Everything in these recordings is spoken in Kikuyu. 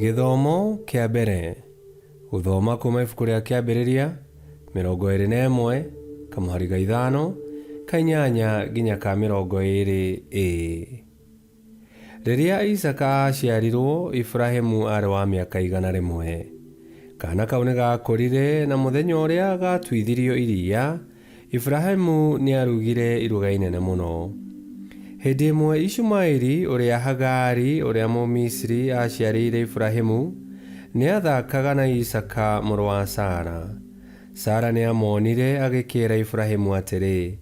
Gĩthomo kĩa mbere. Gũthoma kuma ibuku rĩa Kĩambĩrĩria 21 kamũhari ga ithano, ka inyanya nginya ka 20 A. Rĩrĩa Isaaka aaciarirũo, Iburahimu aarĩ wa mĩaka 100. Kaana kau nĩ gaakũrire, na mũthenya ũrĩa gaatuithirio iria, Iburahimu nĩ aarugire iruga inene mũno. Hĩndĩ ĩmwe Ishumaeli, ũrĩa Hagari ũrĩa Mũmisiri aaciarĩire Iburahimu, nĩ aathakaga na Isaaka mũrũ wa Sara. Sara nĩ aamuonire agĩkĩĩra Iburahimu atĩrĩ,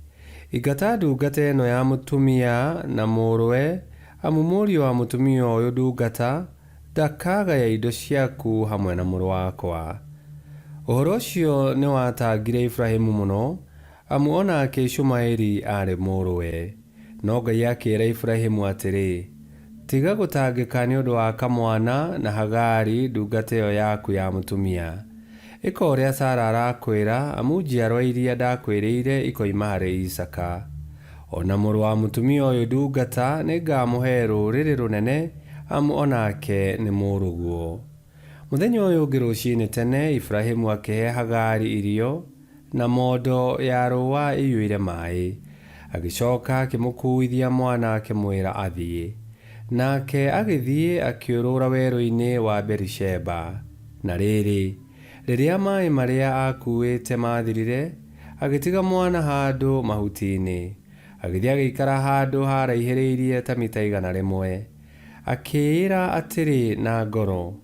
Ingata ndungata ĩno ya mũtumia na mũrũwe, amu mũriũ wa mũtumia ũyũ ndungata ndakagaya indo ciaku hamwe na mũrũ wakwa. Ũhoro ũcio nĩwatangire Iburahimu mũno, amu o nake Ishumaeli aarĩ mũrũwe. No Ngai akĩĩra Iburahimu atĩrĩ, Tiga gũtangĩka nĩ ũndũ wa kamwana na Hagari ndungata ĩyo yaku ya mũtumia. Ĩka ũrĩa Sara arakwĩra, amu njiarwa iria ndakwĩrĩire ikoima harĩ Isaaka. O na mũrũ wa mũtumia ũyũ ndungata nĩngamũhe rũrĩrĩ rũnene, amu o nake nĩ mũrũguo. Mũthenya ũyũ ũngĩ rũcinĩ tene, Iburahimu akĩhe Hagari irio na mondo ya rũũa ĩiyũire maĩ. Agĩcoka akĩmũkuuithia mwana akĩmwĩra athiĩ. Nake agĩthiĩ akĩũrũra werũ-inĩ wa Berisheba. Na rĩrĩ, rĩrĩa maĩ marĩa aakuuĩte maathirire, agĩtiga mwana handũ mahuti-inĩ. Agĩthiĩ agĩikara handũ haaraihĩrĩirie ta mita 100. Akĩĩra atĩrĩ na ngoro,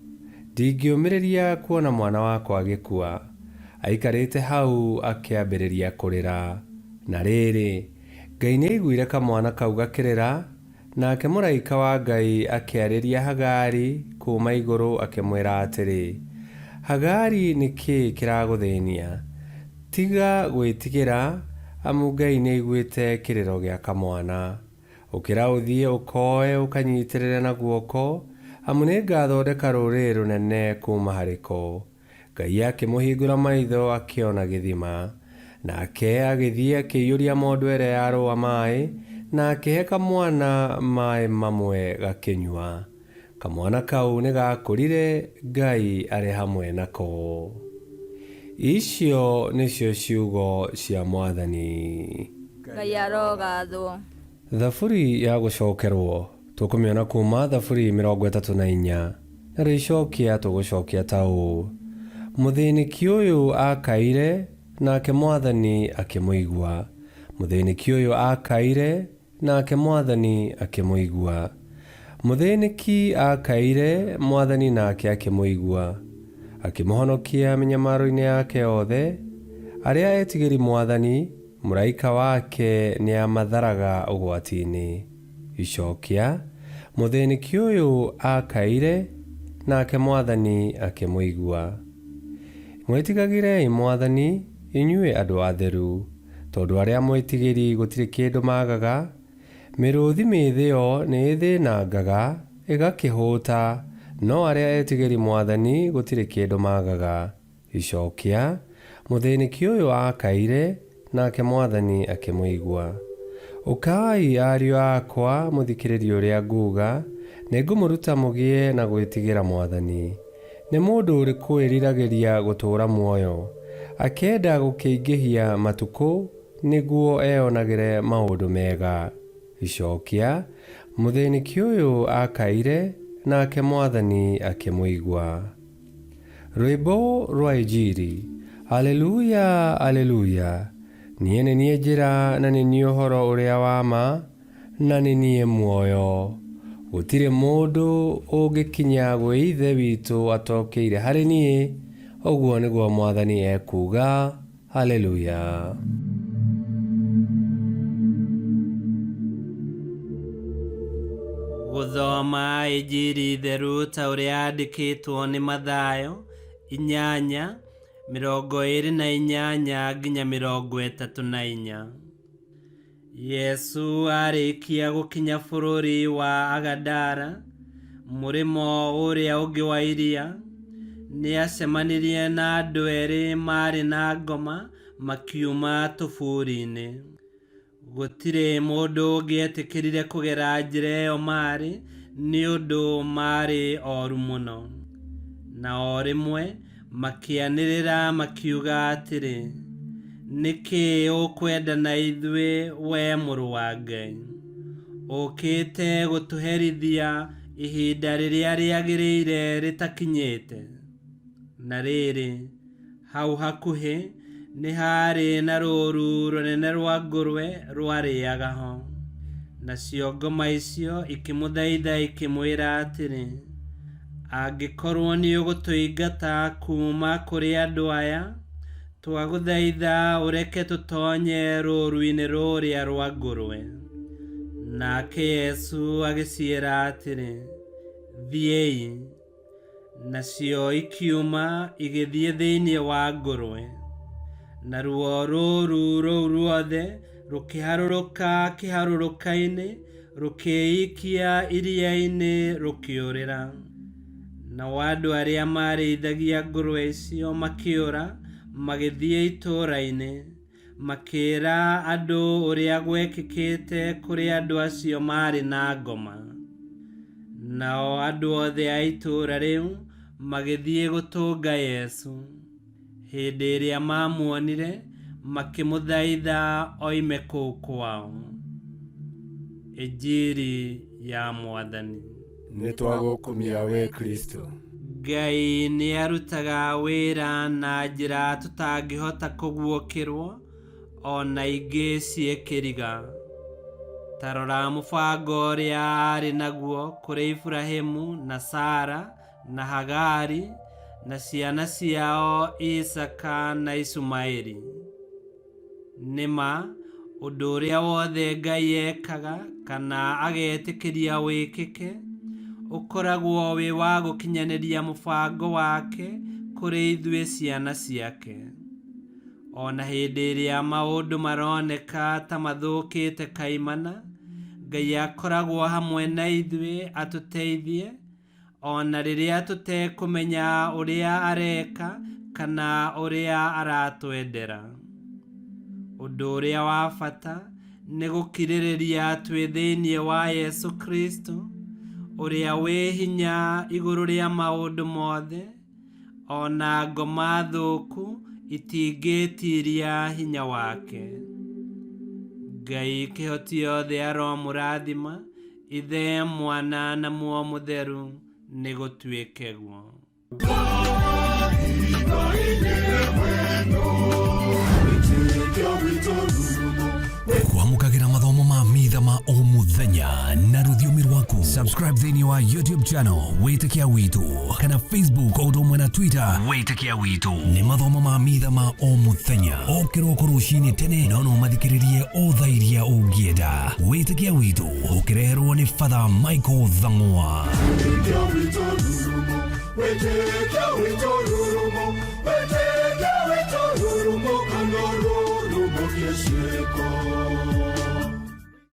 Ndingĩũmĩrĩria kuona mwana wakwa agĩkua. Aikarĩte hau akĩambĩrĩria kũrĩra. Na rĩrĩ, Ngai nĩaiguire kamwana kau gakĩrĩra, nake mũraika wa Ngai akĩarĩria Hagari kuuma igũrũ akĩmwĩra atĩrĩ, Hagari, nĩ kĩĩ kĩragũthĩnia? Tiga gwĩtigĩra, amu Ngai nĩaiguĩte kĩrĩro gĩa kamwana. Ũkĩra ũthiĩ ũkoe ũkanyitĩrĩre na guoko, amu nĩngathondeka rũrĩrĩ rũnene kuuma harĩ ko. Ngai akĩmũhingũra maitho akĩona gĩthima. Nake agĩthiĩ akĩiyũria mondo ĩrĩa ya rũũa maĩ, na akĩhe kamwana maĩ mamwe gakĩnyua. Kamwana kau nĩ gaakũrire, Ngai arĩ hamwe nako. Icio nĩcio ciugo cia Mwathani. Ngai arogathwo. Thaburi ya gũcokerwo tũkũmĩona kuuma Thaburi 34, narĩo icokia tũgũcokia ta ũũ, Mũthĩnĩki ũyũ aakaire, nake Mwathani akĩmũigua, mũthĩnĩki ũyũ aakaire, Nake Mwathani akĩmũigua. Mũthĩnĩki aakaire, Mwathani nake akĩmũigua, akĩmũhonokia mĩnyamaro-inĩ yake yothe. Arĩa etigĩri Mwathani, mũraika wake nĩamatharaga ũgwati-inĩ. Icokia, Mũthĩnĩki ũyũ aakaire, nake Mwathani akĩmũigua. Mwĩtigagĩrei Mwathani, inyuĩ andũ atheru. Tondũ arĩa amwĩtigĩri gũtirĩ kĩndũ maagaga, mĩrũthi mĩĩthĩ yo nĩĩthĩnangaga, ĩgakĩhũta, no arĩa etigĩri Mwathani gũtirĩ kĩndũ maagaga. Icokia, Mũthĩnĩki ũyũ aakaire, nake Mwathani akĩmũigua. Ũkai, ariũ akwa, mũthikĩrĩrie ũrĩa nguuga, nĩngũmũruta mũgĩe na gwĩtigĩra Mwathani. Nĩ mũndũ ũrĩkũ wĩriragĩria gũtũũra muoyo, akenda gũkĩingĩhia matukũ nĩguo eyonagĩre maũndũ mega? Icokia, Mũthĩnĩki ũyũ aakaire, nake Mwathani akĩmũigua. Rwĩmbo rwa Injiri. Aleluya, Aleluya! Niĩ nĩ niĩ njĩra na nĩ niĩ ũhoro ũrĩa wa ma, Na nĩ niĩ muoyo. Gũtirĩ mũndũ ũngĩkinya gwĩ Ithe witũ atokĩire harĩ niĩ, ũguo nĩguo Mwathani ekuuga. Haleluya. Gũthoma Injiri theru ta ũrĩa yandĩkĩtwo nĩ Mathayo, 8, 28 nginya 34. Yesu arĩkia gũkinya bũrũri wa Agadara, mũrĩmo ũrĩa ũngĩ wa iria, nĩacemanirie na andũ erĩ maarĩ na ngoma makiuma tũburi-inĩ. Gũtirĩ mũndũ ũngĩetĩkĩrire kũgera njĩra ĩyo maarĩ, nĩ ũndũ maarĩ oru mũno. Na o rĩmwe makĩanĩrĩra makiuga atĩrĩ, nĩ kĩĩ ũkwenda na ithuĩ, we Mũrũ wa Ngai? Ũkĩte gũtũherithia ihinda rĩrĩa rĩagĩrĩire rĩtakinyĩte? Na rĩrĩ, hau hakuhĩ nĩ haarĩ na rũũru rũnene rwa ngũrwe rwarĩaga ho. Nacio ngoma icio ikĩmũthaitha ikĩmwĩra atĩrĩ, angĩkorwo nĩũgũtũingata kuuma kũrĩ andũ aya, twagũthaitha ũreke tũtonye rũũru-inĩ rũrĩa rwa ngũrwe. Nake Yesu agĩciĩra atĩrĩ, thiĩi. Nacio ikiuma igĩthiĩ thĩinĩ wa ngũrwe. Naruo rũũru rũu ruothe rũkĩharũrũka kĩharũrũka-inĩ, rũkĩĩikia iria-inĩ rũkĩũrĩra. Nao andũ arĩa maarĩithagia ngũrwe icio makĩũra magĩthiĩ itũũra-inĩ, makĩĩra andũ ũrĩa gwekĩkĩte kũrĩ andũ acio maarĩ na ngoma. Nao andũ othe a itũũra rĩu magĩthiĩ gũtũnga Yesu. Hĩndĩ ĩrĩa maamuonire, makĩmũthaitha oime kũu kwao. Injiri ya Mwathani. Nĩ twagũkumia we Kristo. Ngai nĩ arutaga wĩra na njĩra tũtangĩhota kũguũkĩrwo, o na ingĩ ciĩkĩriga. Ta rora mũbango ũrĩa aarĩ naguo kũrĩ Iburahĩmu na Sara na Hagari na ciana ciao Isaaka na Ishumaeli. Nĩ ma, ũndũ ũrĩa wothe Ngai ekaga kana agetĩkĩria wĩkĩke, ũkoragwo wĩ wa gũkinyanĩria mũbango wake kũrĩ ithuĩ ciana ciake. O na hĩndĩ ĩrĩa maũndũ maroneka ta mathũkĩte kaimana, Ngai akoragwo hamwe na ithuĩ atũteithie, o na rĩrĩa tũtekũmenya ũrĩa areka kana ũrĩa aratwendera. Ũndũ ũrĩa wa bata nĩ gũkirĩrĩria twĩ thĩinĩ wa Yesu Kristo, ũrĩa wĩ hinya igũrũ rĩa maũndũ mothe, o na ngoma thũku itingĩtiria hinya wake. Ngai kĩhoti yothe aromũrathima, Ithe, Mwana na Muoyo Mũtheru, nĩ gũtuĩke guo. Kwamũkagĩra mathomo ma mitha ma o mũthenya na rũthiomi rwaku. Subscribe thĩinĩ wa YouTube channel Wĩtĩkia Witũ kana Facebook o ũndũ ũmwe na Twitter Wĩtĩkia Witũ. Nĩ mathomo ma mitha ma o mũthenya o kĩroko rũcinĩ tene, no no mathikĩrĩrie o thaa iria ũngĩenda. Wĩtĩkia Witũ ũkĩreherwo nĩ Father Michael Thang'wa. Wĩtĩkia witũ, wĩtĩkia witũ.